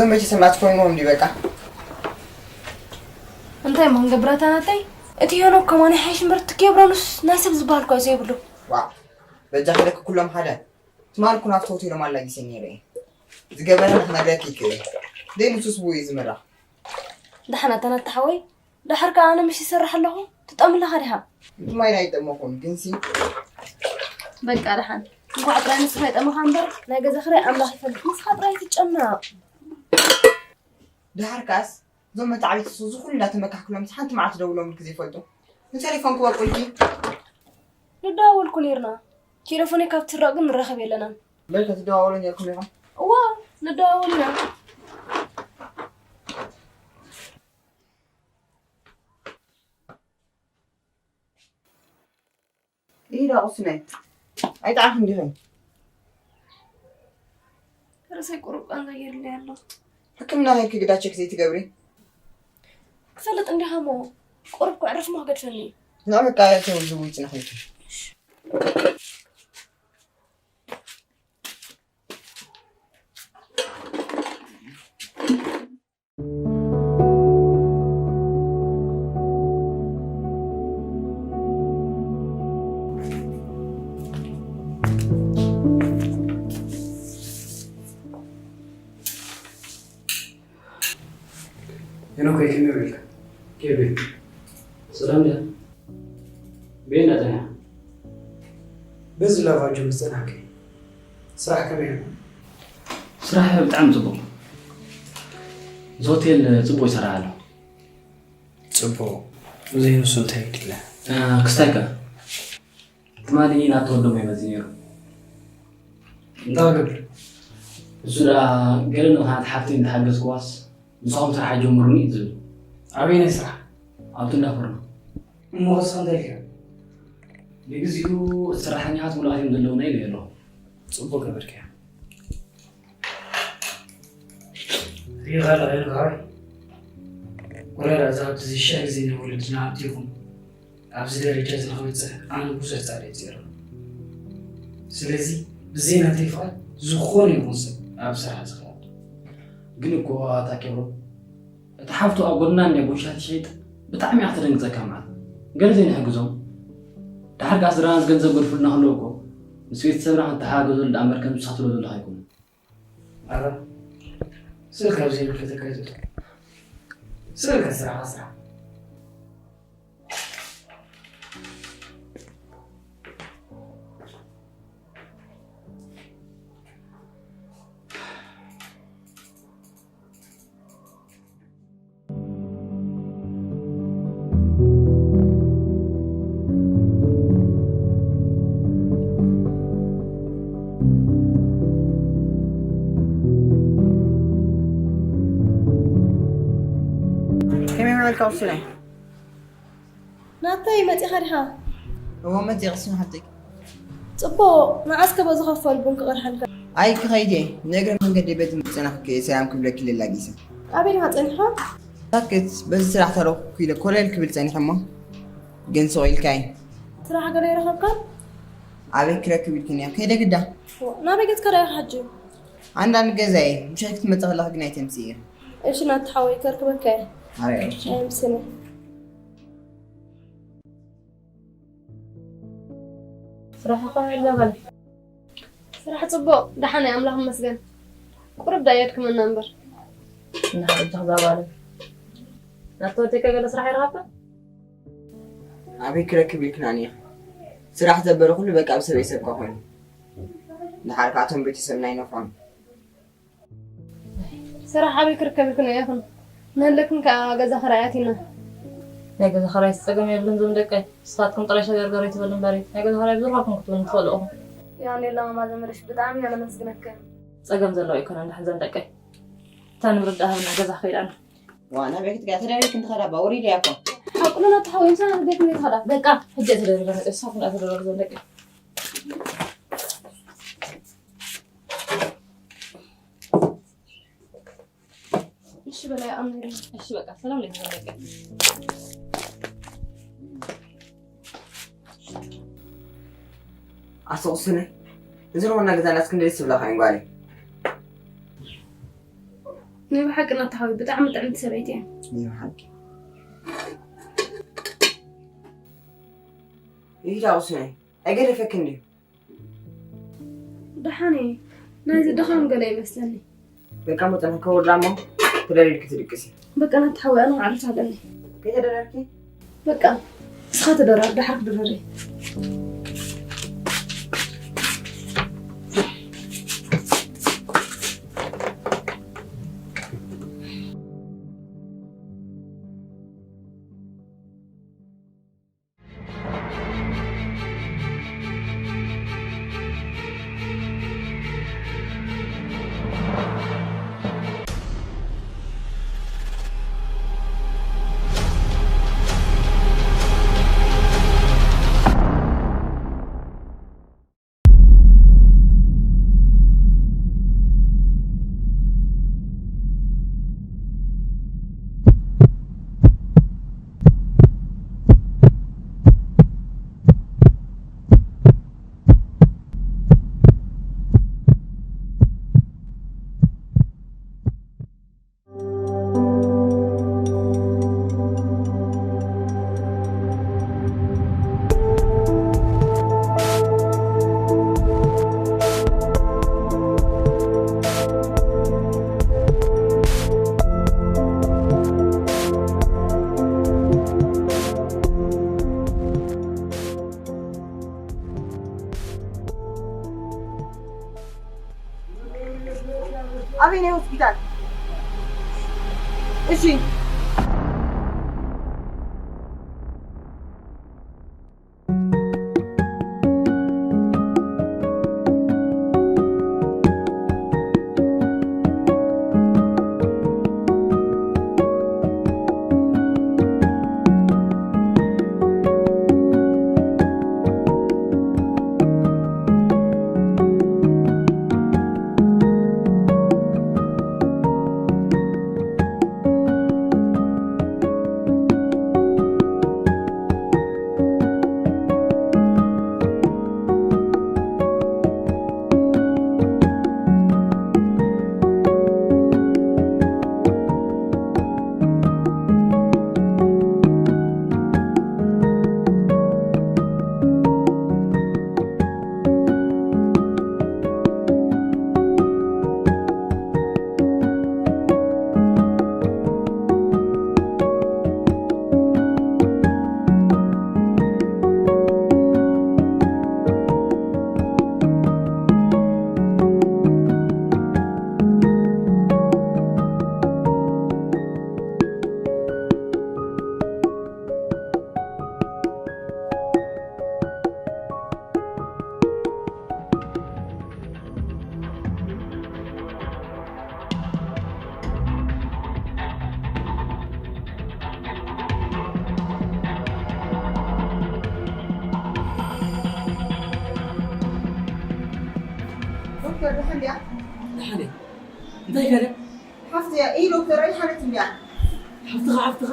እዞም ቤተሰብ ናትኩም እዮም እንዲ በቃ። እንታይ እሞ ክንገብር ኣታ ናተይ? እቲ ሄኖክ ከማን ይሓይሽ እምበር ትገብሮ ንስ ናይ ሰብ ዝበሃል እኳ ዘይብሉ። ዋ በጃ ክለክ ኩሎም ሓደ ትማል ኩን ኣብቲ ሆቴሎም ኣላጊሰ ነይረ እየ። ዝገበረ ንክነግረክ ይክእል እየ። ደይ ንሱስ ብኡ እዩ ዝምራሕ። ደሓን ኣታ ናታ ሓወይ። ደሓር ከኣ ኣነ ምሽ ይሰርሕ ኣለኹ። ትጠምለኻ ዲኻ? ንማይ ናይ ጠመኹን ግንሲ በቃ ደሓን። እንኳዕ ጥራይ ንስኻ ይጠመኻ እምበር ናይ ገዛ ክራይ ኣምላኽ ይፈልጥ። ንስኻ ጥራይ ትጨነቕ። ድሓር ከኣስ እዞም መታዕቢት ሱዚ ኩሉ እንዳተመካሕክሎም ሓንቲ መዓልቲ ደውሎምልኪ ዘይፈልጡ ንቴሌፎን ክወቁልኪ ንደዋወልኩ ነይርና። ቴሌፎነይ ካብ ትስረቕ ግን ንራኸብ የለናን። በል ተትደዋወሉ ነይርኩም ኢኹም እዋ ንደዋወል ኢና። ኢዳ ቁስነይ ኣይጣዕም እንዲኹም ርእሰይ ቁሩብ ቃንዛ ገይሩለይ ኣሎ። ሕክምና ከይድኪ ግዳ ቸክ ዘይትገብሪ? ክፈልጥ እንዲኻ እሞ ቁሩብ ከዕርፍ እሞ ክገድፈኒ እዩ። ንዕ በቃ ተው ዝቡ ይፅናሕ ኢልኪ። ሄኖከይ ከመይ ውዒልካ? ኬቢ፣ ሰላም ድያ? በየና ጸኒሓ? በዚ ላቫጆ ምስ ጸናሕኪ። ስራሕ ከመይ ኣሎ? ስራሕ ብጣዕሚ ጽቡቕ። እዚ ሆቴል ጽቡቕ ይሰርሕ ኣሎ። ጽቡቕ። ብዘይ ንሱ እንታይ ይድለ? ክስታይ ከ? ትማሊ ናቱ ወዶም ኣይመጽእ ነይሩ። እንታይ ክገብር? እሱ ደኣ ገለ ምኽንያት ሓፍተይ እንተሓገዝክዋስ ንስኹም ስራሕ ኣይጀምሩን እዩ ዝብል። ኣበየናይ ስራሕ? ኣብቲ እንዳ ፎርኖ። እሞ ከስኻ እንታይ ኢልካ? ንግዚኡ እቲ ሰራሕተኛታት ምሉኣት እዮም ዘለዉና ኢለ ኣለኹ። ጽቡቕ ገበርካዮ። ሪኢኻ ኣለኻ ሄኖክ ሓወይ? ወረዳ እዛ ሃብቲ እዚ ሽሕ ግዜ ናይ ወለድና ሃብቲ ይኹን ኣብዚ ደረጃ እዚ ንኽበፅሕ ኣነ ብዙሕ ፃዕሪ ኣብፂረ ኣለኹ። ስለዚ ብዘይ ናተይ ፍቓድ ዝኾነ ይኹን ሰብ ኣብ ስራሕ እዚ ከይኣቱ። ግን እኮ ኣታ ኬብሮን እቲ ሓፍቱ ኣብ ጎድና እንድያ ቡን ሻሂ ትሸይጥ ብጣዕሚ እያ ክትደንግፀካ መዓት። ገለ ዘይንሕግዞም? ደሓር ከኣ ስድራናስ ገንዘብ ገድፉልና ከለዉ እኮ ምስ ቤተሰብና ክንተሓጋገዘሉ ደኣ እምበር ከምዚ ንስኻ ትብሎ ዘለኻ ኣይኮነን። ኣታ ስእልካ ብዘይምልከተካ ኣይትእቶ። ስእልካ ስራሕካ ስራሕ። ከመይ ምበልካ ውስነ? ናተይ መጺኻ ዲኻ? እወ መጺ ቅስን ሓፍተይ። ጽቡቕ፣ ንዓስከ በዚ ከፋል ቡን ክቐድሓልካ። ኣይ ክኸይድ እየ፣ ንእግረ መንገደይ በዚ ምጽናሕኪ ሰላም ክብለኪ ኢለ ላጊሰ። ኣበይ ዲኻ ጸኒሕካ? ሳክት፣ በዚ ስራሕ ተረኽብኩ ኢለ ኮለል ክብል ጸኒሐ እሞ ግን ስቕ ኢልካይ። ስራሕ ገለ ኣይረኸብካን? ኣበይ ክረክብ ኢልክን እየ ከይደ ግዳ። ናበይ ገጽካ ዳኢኻ ሕጂ? ኣንዳንድ ገዛ እየ፣ ምሸት ክትመጽእ ከለኺ ግን ኣይተምጽእዮ። እሺ ናቲ ሓወይ ከርክበካ እየ። ኣረ እሺ። ኣይምስነ። ስራሕኻ ከመይ ኣሎ ጓል? ስራሕ ጽቡቕ፣ ደሓን እየ ኣምላኽ ይመስገን። ቁሩብ ዳኣ የድክመና እምበር። እንድሕር እጃ ክዛባለ ናተ ወደይ ከ ገለ ስራሕ ይረኸብካ? ኣበይ ክረክብ ኢልክናኒ ኢኺ? ስራሕ ዘበለ ኩሉ በቃ ብሰበይ ሰብካ ኮይኑ። እንድሓር ከኣ እቶም ቤተሰብና ይነፍዖም። ስራሕ ኣበይ ክርከብ ኢልክን ኢኽን? ንህለክን ከኣ ገዛ ኽራይ ኣቲና። ናይ ገዛ ኽራይ ጸገም የብልን ዞም ደቀይ። ንስኻትኩም ጥራይ ሸገርገር ኣይትበሉ እምበሪ ናይ ገዛ ኽራይ ብዝረኸብኩም ክትብሉ ትኽእሉ ኢኹም። ያኔላ ማማ ዘመደሽ ብጣዕሚ ኢና ነመስግነክን። ጸገም ዘለዎ ኣይኮነን ደሓን ዘን ደቀይ። እታ ንብረት ደኣ ሃብና ገዛ ክኸይድ ኣነ። ዋ ናበይ ክትከዳ ተደሪርክን ትኸዳ እባ ወሪደያ እኮ። ሓቁ ናቱ ሓወይ ምሳና ቤት መን ትኸዳ? በቃ ሕጂ እየ ተደሪረ መፅእ ንስኻትኩም ደኣ ተደረሩ ዞም ደቀይ። እሺ በላይ ኣምሪ። እሺ በቃ ሰላም ለይተዘለቀ። ኣስቑስነ እዚ ንወና ገዛና እስክንደይ ስብላኻ እዩን ጓለይ። ናይ ብሓቂ ናታ ሓወይ ብጣዕሚ ጥዕምቲ ሰበይቲ እያ። ናይ ብሓቂ። ይዳ ቁስነይ፣ ኣይገደፈክን ድዩ? ደሓን እየ። ናይዚ ድኻም ገለ ይመስለኒ። በቃ፣ መጠን ከወርዳ እሞ ትደልል ክትድቅሲ። በቃ፣ ናታ ሓወይ፣ ኣነ መዓርፍ ኣለኒ። ከይተደረርኪ? በቃ፣ ንስኻ ተደራር፣ ደሓር ክድረር እየ። ኣበይ ናይ ሆስፒታል? እሺ። ዶክተር፣ ደሓን ድያ? ደሓን እየ። እንታይ ገለ? ሓፍቲ እያ። ኢይ ዶክተር፣ ኣይሓለትን ድያ? ሓፍትኻ፣ ሓፍትኻ?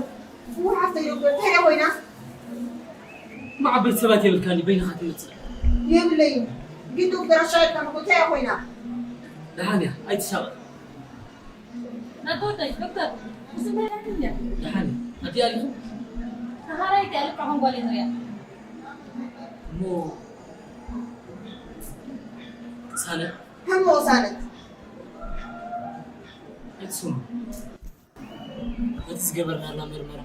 እወ፣ ሓፍተይ ዶክተር፣ እንታይ ደኣ ኮይና? መዓበይቲ ሰባት የብልካን ድዩ በይንኻ ትመጽእ? የብለይን። ግን ዶክተር ኣሻይጥካ እኮ እንታይ እያ ኮይና? ደሓን እያ፣ ኣይትሳቐ። ናተወደይ ዶክተር፣ ምስ እንታይ ናትን እያ? ደሓን እያ። ኣቲ ኣሊኹ? ተኻራይቲ እያ፣ ልክዕ ከም ጓል እየ ንሪኣ። እሞ ሳለ? ከሞ ሳለት። ኣይትስሙ። ነቲ ዝገበርናላ መርመራ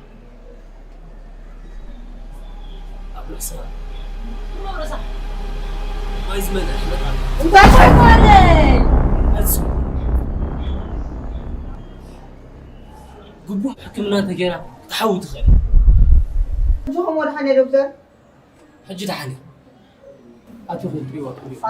ኣብ ርእሳ ኣብ ርእሳ ማይ ዝመልአ ይመጣ ኣሎ። እንታይ ኮይኑ ኣለይ? ኣይትስሙ። ግቡእ ሕክምና እንተገይራ ክትሓዊ ትኽእል። ሕጂ ከም ወድሓነ ዶክተር? ሕጂ ደሓን እያ። ኣቲ ክትሪእዋ ክትሪእዋ።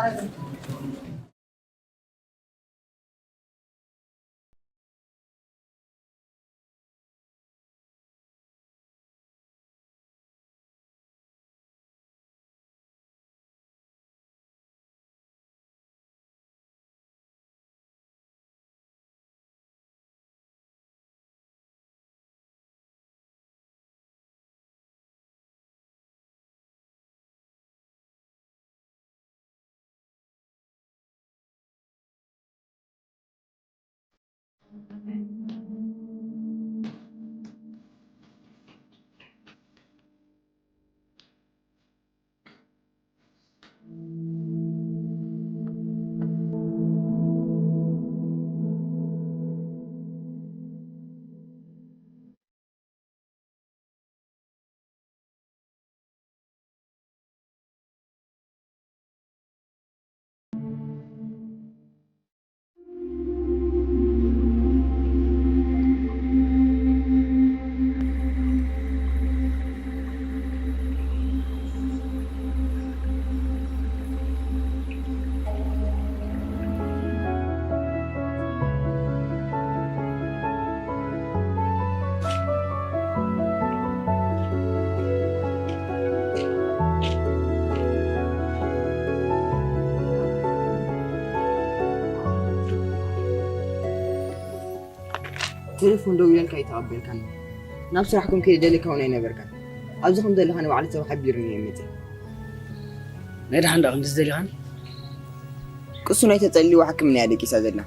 ቴሌፎን ደዊለልካ ኣይተቐበልካን። ናብ ስራሕ ኮንከ ደለካ እውን ኣይነበርካን። ኣብዚ ከም ዘለኻ ንባዕሉ ሰብ ሓቢሩኒ እየ መፅእ። ናይ ደሓን ደኣ ክንድዚ ደሊኻን? ቅሱ ናይ ተጸልይዋ ሕክምና እያ ደቂሳ ዘላ።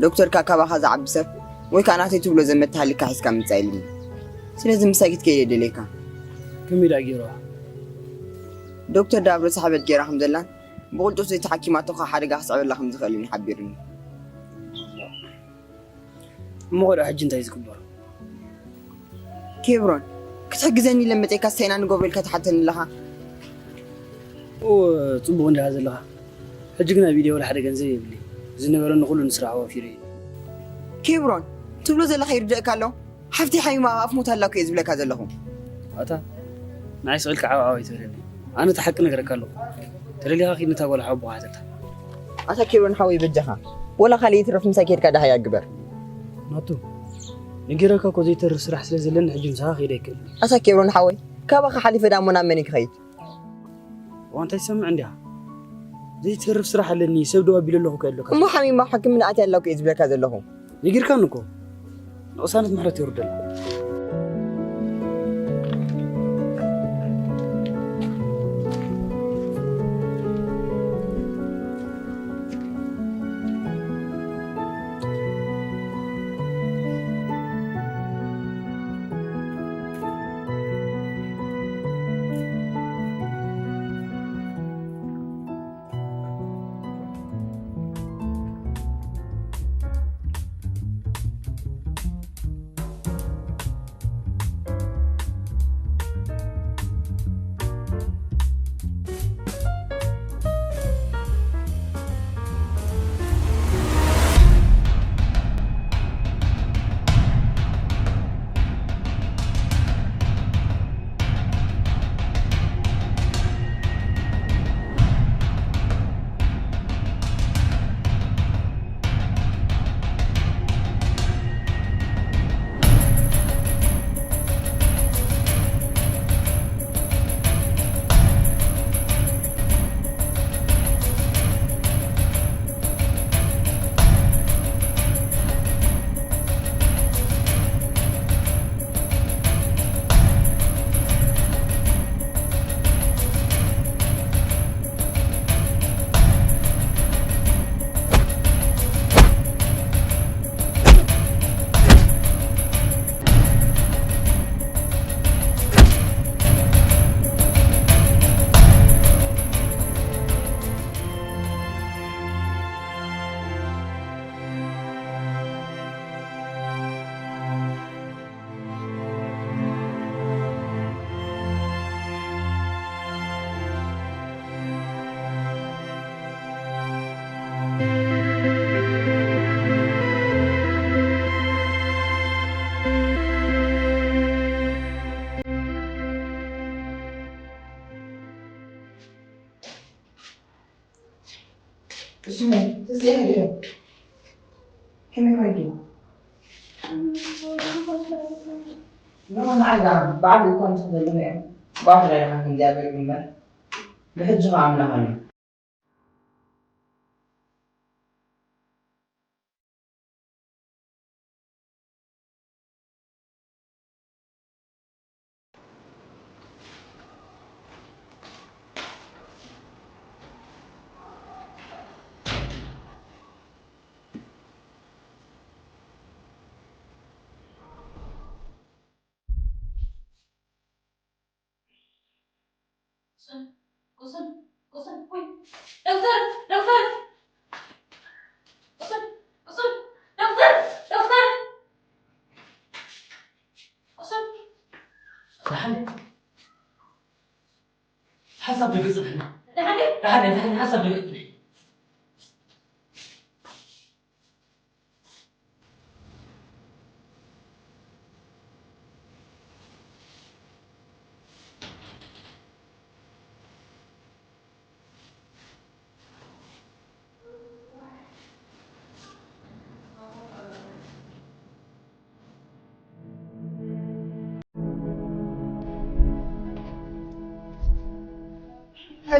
ዶክተር ከኣ ካባኻ ዝዓቢ ሰብ ወይ ከኣ ናተይ ትብሎ ዘመድ ተሃሊካ ሒዝካ ምጻእ ኢሉኒ። ስለዚ ምሳይ ክትከይድ እየ ደልየካ። ከመይ ደኣ ገይርዋ? ዶክተር ደኣ ኣብ ርእሳ ሕበጥ ገይራ ከም ዘላን ብቕልጡፍ ዘይተሓኪማቶ ከኣ ሓደጋ ክስዕበላ ከም ዝኽእልን እዩ ሓቢሩኒ። እሞ ቆልዑ ሕጂ እንታይ እዩ ዝግበር? ኬብሮን፣ ክትሕግዘኒ ኢለ መጸይካ ስታይ ኢና ንገብሮ ኢልካ ትሓተኒ ኣለኻ? እወ፣ ጽቡቕ እንዲኻ ዘለኻ። ሕጂ ግን ኣብ ኢደይ ወላ ሓደ ገንዘብ የብለይ። ዝነበረኒ ኩሉ ንስራሕ ኣዋፊረ እየ። ኬብሮን፣ ትብሎ ዘለኻ ይርደእካ ኣሎ? ሓፍተይ ሓሚማ ኣብ ኣፍ ሞት ኣላ እኮ እየ ዝብለካ ዘለኹ። ኣታ፣ ንዓይ ስቕ ኢልካ ዓው ዓው ኣይትበለኒ። ኣነ እቲ ሓቂ ነግረካ ኣለኹ። ተደሊኻ ኪድ ነታ ጓል ሓወቦኻ ሓተታ። ኣታ ኬብሮን ሓወይ በጃኻ፣ ወላ ካልእ ይትረፍ ምሳይ ከይድካ ደሃያ ግበር። ናቱ፣ ነጊረካ እኮ ዘይተርፍ ስራሕ ስለ ዘለኒ ሕጂ ምሳኻ ክኸይድ ኣይክእልን። ኣታ ኬብሮን ሓወይ፣ ካባኻ ሓሊፈ ደኣ እሞ ናብ መን ክኸይድ? እዋ እንታይ ትሰምዕ እንዲኻ? ዘይተርፍ ስራሕ ኣለኒ፣ ሰብ ደው ኣቢለ ኣለኹ እኮ ኣለካ። እሞ ሓሚማ ኣብ ሕክምና ኣትያ ኣላ እኮ እየ ዝብለካ ዘለኹ። ነጊርካኒ እኮ። ንቕሳነት ምሕረት የውርደላ። ብሕጂ ኸዓ ኣምላኽ ኣሎ። ቁሱን፣ ውይ፣ ዶክተር፣ ዶክተር፣ ቁሱን፣ ቁሱን፣ ዶክተር፣ ዶክተር፣ ቁሱን። ደሓን፣ ሓሳብ ደገጽ፣ ደሓን፣ ደሓን፣ ደሓን፣ ሓሳብ ደገጽ።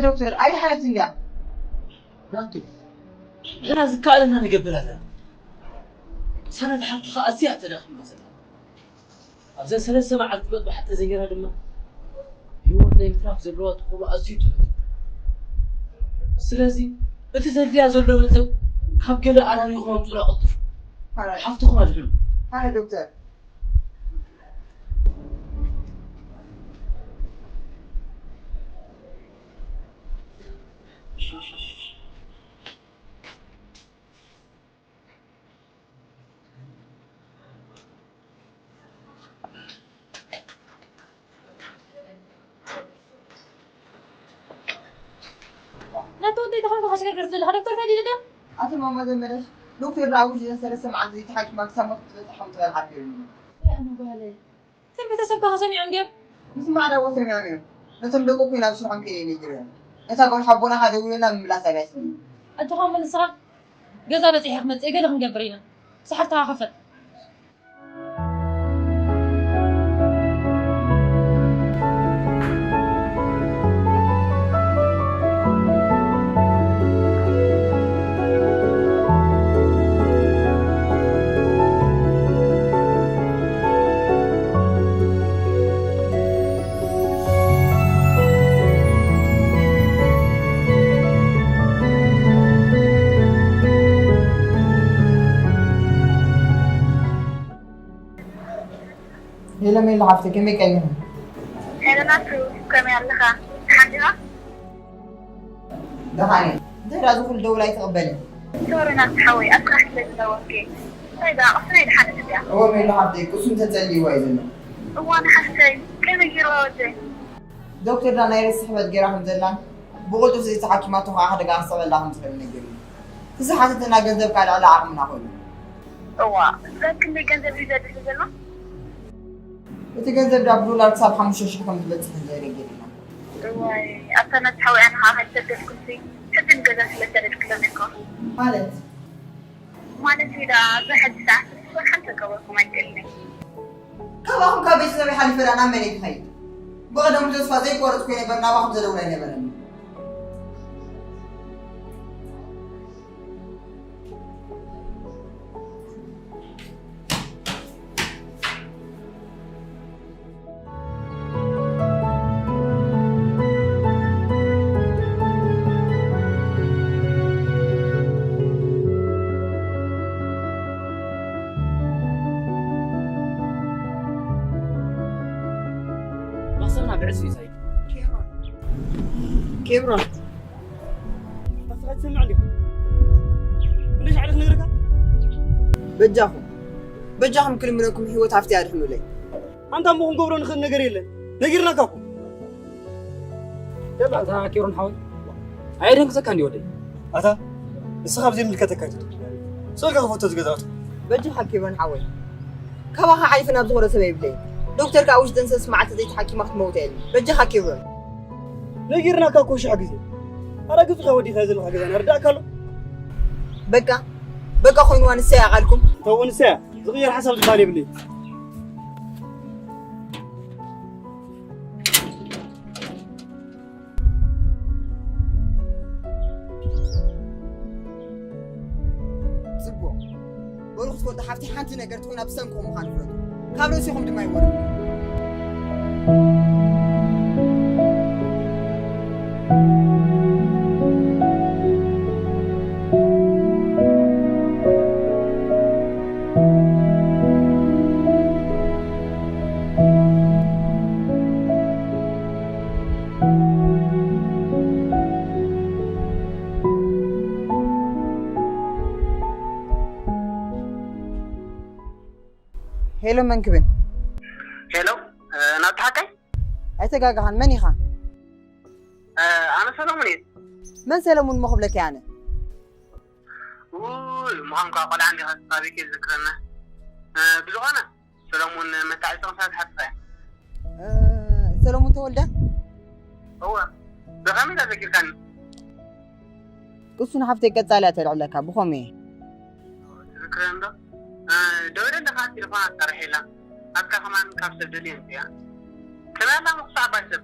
ዶክተር፣ ኣይሓለፍን ድያ? ናቱ፣ ንሕና ዝከኣለና ንገብር ኣለና። ሰነድ ሓፍትኻ ኣዝያ ተዳኺማ ዘላ። ኣብዘን ሰለስተ መዓልቲ መጥባሕቲ ተዘይገይራ ድማ ህይወት ናይ ምትራፍ ዘለዋ ትኹሉ ኣዝዩ ትሑት። ስለዚ እቲ ዘድልያ ዘሎ ገንዘብ ካብ ገለ ኣራሪኹም ኣምጹላ ቀልጥፉ። ሓራይ። ሓፍትኹም ኣድሕኑ። ሓራይ ዶክተር። ናቱ እንታይ ተኾንካ ከሽገርገር ዘለኻ? ዶክተር ከዲድ ዶ? ኣቶ ማማ ዘመደሽ፣ ዶክተር ደኣ ውሽጢ ሰለስተ መዓልቲ ዘይተሓኪማ ክሳብ ሞት ክትበጽሕ ከም ትኽእል ሓቢሩኒ። ኣነ ጓለይ፣ ከም ቤተሰብካ ከሰሚዖም ድዮም? ምስማዕ ደኣ ወሰሚዖም እዮም። ነቶም ደቁ ኩናብ ስርሖም ከይደ ነጊረዮም። ነታ ጓል ሓቦና ከደውለላ ምምላስ ኣብያትኒ። ኣጆኻ መልስኻ። ገዛ በጺሐ ክመጽእ ገለ ክንገብር ኢና። ሰሓርትኻ ክፈት። ሄሎ ሜሎ ሓፍተይ፣ ከመይ ቀኒኺ? ሄሎ ናቱ፣ ከመይ ኣለኻ? ደሓን ዲኻ? ደሓን እየ። እንታይ ደኣ እዚ ኩሉ ደውል ኣይትቕበልን? ሶሪ ናቱ ሓወይ፣ ኣብ ስራሕ ስለ ዝነበርኩ እየ። እንታይ ደኣ፣ ቅስነይ ደሓነት ድያ? እወ ሜሎ ሓፍተይ፣ ቅሱን ተጸልይዋ እዩ ዘሎ። እዋን ሓፍተይ፣ ከመይ ገይርዋ ወደይ? ዶክተር ዳ ናይ ርእሲ ሕበጥ ገይራ ከም ዘላን ብቕልጡፍ ዘይተሓኪማቶ ከዓ ሓደጋ ክስዕበላ ከም ዝኽእል ነጊሩኒ። እቲ ዝሓተተና ገንዘብ ከዓ ልዕሊ ዓቕምና ኮይኑ። እዋ፣ ሰብ ክንደይ ገንዘብ እዩ ዘድሊ ዘሎ? እቲ ገንዘብ ዳ ብዶላር ክሳብ ሓሙሽተ ሽሕ ከም ዝበጽሕ እዩ ዘረጊእና። እዋይ፣ ኣታ ናቲ ሓወይ ኣነ ከዓ ከይሰደድኩምሲ፣ ሕጂ ንገዛ ስለ ሰደድክሎም እኮ። ማለት? ማለት እዩ ደኣ፣ ኣብዚ ሕጂ ሰዓት ንስኹም ሓንቲ ክገብረኩም ኣይክእልን እየ። ካባኹም ካብ ቤተሰበይ ሓሊፈ ደኣ ናብ መን እየ ክኸይድ? ብቐደሙ ተስፋ ዘይቆረጽኩ እየ ነበር፣ ናባኹም ዘደውል ኣይነበረን። መኽሰብና ብዕስቢ እዩ ሳይድ። ኬብሮን። ኬብሮን። ንስኻ ትሰምዕ እንዲኻ? ክንደይ ሻዕ ክነግረካ? በጃኹም፣ በጃኹም ክልምነኩም ህይወት ሃፍቲ ኣድሕኑለይ። ኣንታ እሞ ክንገብሮ ንኽእል ነገር የለን። ነጊርናካ እኮ። ደላ እታ ኬብሮን ሓወይ። ኣየደንግጸካ እንዲ ወደይ። ኣታ ንስኻ ኣብ ዘይምልከተካ እዩ ትድርጊ። ስእልካ ክፈቶ ዝገዛእቱ። በጃኻ ኬብሮን ሓወይ። ካባኻ ሓሊፈ ናብ ዝኾነ ሰብ የብለይን። ዶክተር ከኣ ውሽጠን ሰለስተ መዓልቲ ዘይተሓኪማ ክትመውት እያ ኢሉኒ። በጃኻ ኬብሮን። ነጊርናካ እኮ ሽሕ ግዜ። ኣረ ግፍኻ ወዲኻ ዘለኻ ገዛና ርዳእካ ኣሎ። በቃ፣ በቃ ኮይኑዋ ንሰያ ቃልኩም። ተው ንሰያ፣ ዝቕየር ሓሳብ ዝበሃል የብለይን። ጽቡቕ። በሉ ክትፈልጡ፣ ሓፍቲ ሓንቲ ነገር ትኾይና ብሰንክኹም ምዃኑ ፍለጡ። ካብ ርእሲኹም ድማ ይወርድ። ሄሎ፣ መን ክብል? ሄሎ፣ ናብቲ ሓቀይ? ኣይተጋጋኻን፣ መን ኢኻ? ኣነ ሰሎሙን እየ። መን ሰለሙን እሞ ክብለካ ኣነ? ውይ፣ ምዃንኳ ቆልዓ እንዲኻ፣ ሳቢክ ይዝክረና። ብዝኾነ ሰሎሙን መታዕልቲ ቅሳት ሓፍታ እያ። ሰለሙን ተወልደ? እወ፣ ብኸመይ ተዘኪርካኒ? ቅሱን ሓፍተይ ቀጻሊ እያ ተልዕለካ፣ ብኸመይ እየ? ትዝክረኒ ዶ? ደወለ ኣለኻ፣ ቴሌፎን ኣጣርሐላ። ኣካ ከማን ካብ ሰብ ደልየን እያ። ከመይ ኣላ ምኽሱ ዓባይ ሰብ?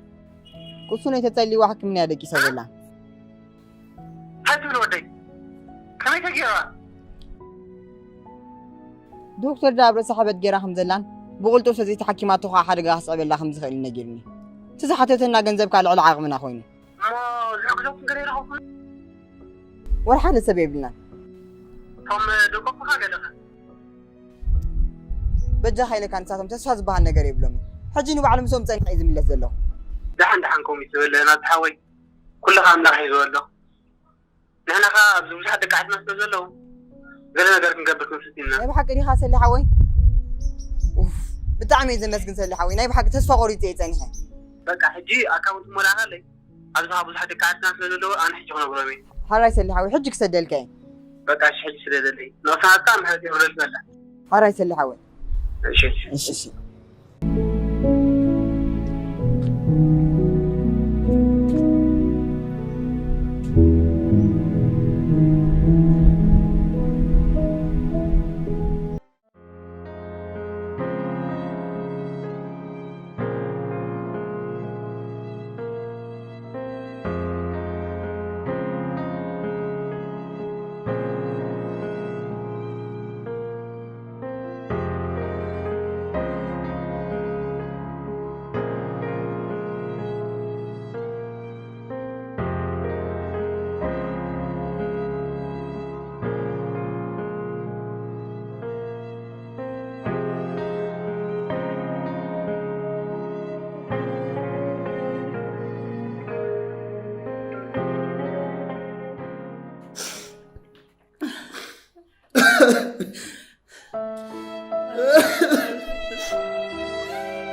ቅሱነይ ተጸሊዋ ሕክምና እያ ደቂሳ ዘላ። እንታይ ትብል ወደይ? ከመይ ተገይራ? ዶክተር ደኣ ኣብ ርእሳ ሕበጥ ገይራ ከም ዘላን ብቕልጡፍ ተዘይተሓኪማቶ ኸዓ ሓደጋ ከስዕበላ ከም ዝኽእል ነጊርኒ። እቲ ዝሓተተና ገንዘብ ከኣ ልዕሊ ዓቕምና ኮይኑ። እሞ ዝሕግዘኩም ገለ ይረኸብኩም? ወላ ሓደ ሰብ የብልናን። እቶም ደቆምካ ገለኸ? በጃኻ ኢለካ ንሳቶም ተስፋ ዝበሃል ነገር የብሎምን። ሕጂ ንባዕሉ ምስኦም ጸኒሐ እዩ ዝምለስ ዘለኹ። ደሓን ደሓን ከምኡ እዩ ትብል ናቲ ሓወይ። ኩልኻ ኣምላኽ ሒዝዎ ኣሎ። ንሕና ኸኣ ኣብዚ ብዙሓት ደቂ ዓድና ስለ ዘለዉ ገለ ነገር ክንገብር ክንፍትን ኢና። ናይ ብሓቂ ዲኻ ሰሊ ሓወይ? ኡፍ፣ ብጣዕሚ እየ ዘመስግን ሰሊ ሓወይ። ናይ ብሓቂ ተስፋ ቆሪጸ እየ ጸኒሐ። በቃ ሕጂ ኣካውንት ሞላእኻለይ። ኣብዚ ኸኣ ብዙሓት ደቂ ዓድና ስለ ዘለዉ ኣነ ሕጂ ክነግሮም እየ። ሓራይ ሰሊ ሓወይ፣ ሕጂ ክሰደልካ እየ። በቃ እሺ፣ ሕጂ ስደደለይ። ንቕሳትካ ምሕረት የውርደልካ። ሓራይ ሰሊ ሓወይ። እሺ። እሺ።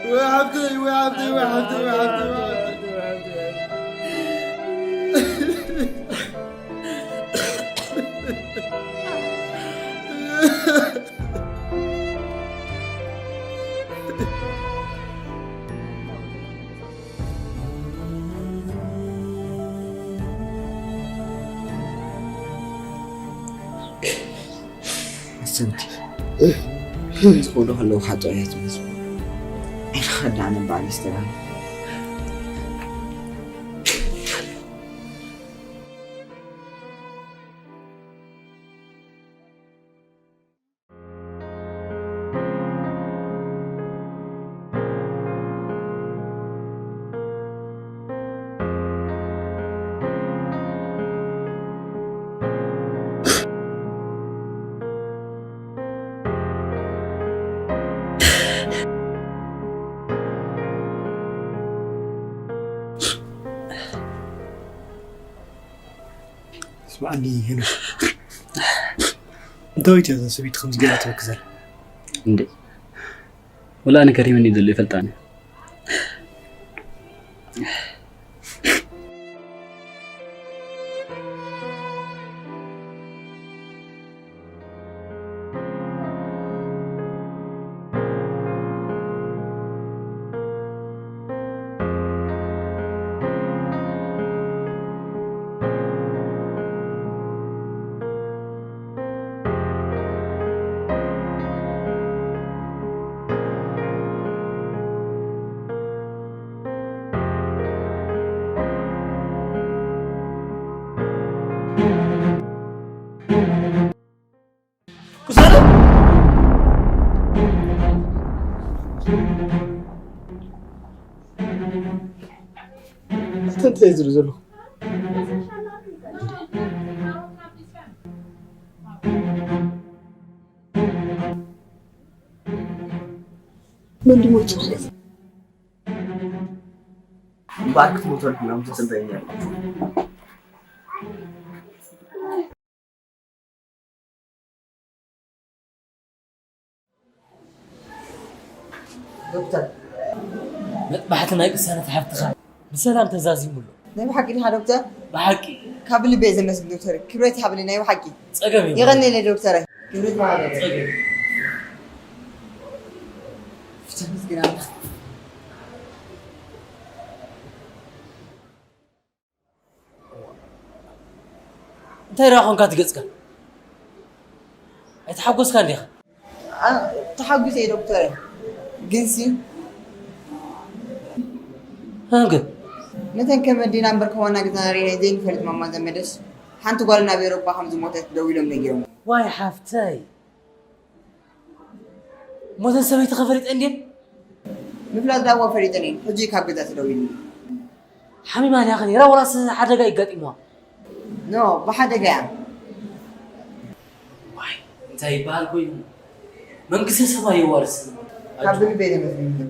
ወይ ሓብተይ ወይ ሓብተይ ወይ ሓብተይ ወይ ሓብተይ ወይ ሓብተይ ኣሰንቲ ዝኾኑ ከለዉ ከዓ ጥዑያት ይመስሉ። ዓይንኻ ከዳዕነ በዓል ይስተባህል። ስምዓኒ ሄኖክ፣ እንታይ እያ እዛ ሰበይቲ ከምዚ ገይራ ትበኪ ዘላ? እንዴ ወላ ኣነ ገሪሙኒ ዘሎ ይፈልጣኒ። እንታይ ዝብል ዘለኹ? መን ድሞ ይጽርፍ? እምበኣር ክትሞተልኩም እዮም ተጽበይኒ ኣለኹ። ዶክተር፣ መጥባሕቲ ናይ ቅሳነት ሓፍትኻ ብሰላም ተዛዚሙ ኣሎ። ናይ ብሓቂ ዲኻ ዶክተር? ብሓቂ። ካብ ልበይ ዘመስግን ዶክተር፣ ክብረት ይሃብለይ ናይ ብሓቂ። ጸገም የብሉን። የቐንየለይ ዶክተር። ክብረት ይሃብለይ። ጸገም። ተመስገን ኣምላኽ። እንታይ ደኣ ኾንካ ትገጽካ? ኣይተሓጎስካን ዲኻ? ኣ፣ ተሓጒሰ እየ ዶክተር፣ ግንሲ እ፣ ግን? ነተን ከም ኣዴና እምበር ከም ዋና ገዛና ርኢናየን ዘይንፈልጥ ማማ ዘመደሽ፣ ሓንቲ ጓልና ኣብ ኤውሮጳ ከም ዝሞተት ደዊሎም ነጊሮም። ዋይ ሓፍተይ! ሞተን ሰበይትኺ ፈሊጠን ድየን? ምፍላጥ ደኣ እወ ፈሊጠን እየን። ሕጂ ካብ ገዛ ተደዊሉኒ። ሓሚማ ድያ ኸ ነይራ ወላስ ሓደጋ እዩ ኣጋጢምዋ? ኖ፣ ብሓደጋ እያ። ዋይ፣ እንታይ ይበሃል ኮይኑ? መንግስተ ሰማይ የዋርስን። ካብ ብልበይ የመስግን።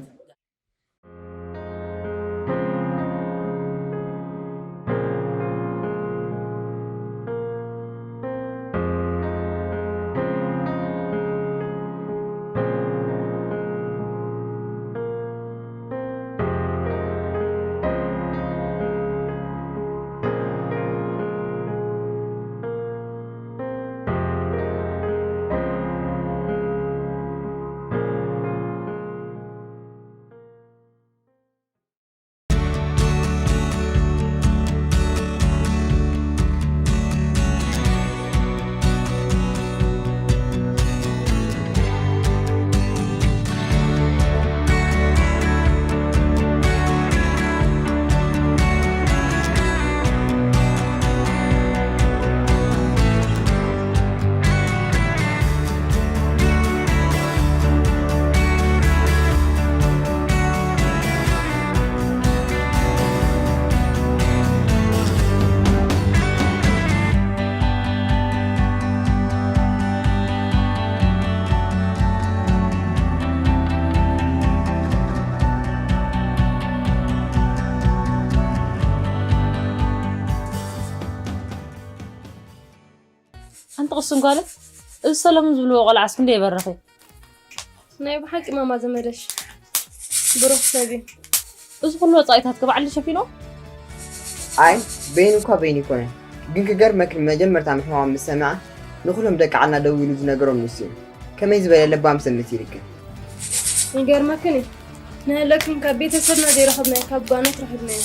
ሓንቲ ቅስን ጓለይ፣ እዚ ሰለሙን ዝብልዎ ቆልዓስ ክንደይ ይበርኽ እዩ? ናይ ብሓቂ ማማ ዘመደሽ ብሩኽ ሰብ እዩ። እዚ ኩሉ ወጻኢታት ከ ባዕሉ ሸፊንዎ? ኣይ፣ በይኑ እኳ በይኑ ኣይኮነን። ግን ክገርመኪ፣ መጀመርታ ምሕማሙ ምስ ሰምዐ፣ ንኹሎም ደቂ ዓድና ደዊሉ ዝነገሮም ንሱ እዩ። ከመይ ዝበለ ለባም ሰብ መሲልኪ። ይገርመክን እዩ። ንህለክን ካብ ቤተሰብና ዘይረኸብናዮ ካብ ጓኖት ረኺብናዮ።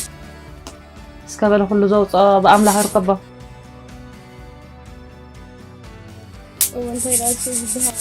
እስከ በለ ኩሉ ዘውፅኦ ብኣምላኽ ይርከቦ። እወ፣ እንታይ ደኣ እሱ ዝበሃል?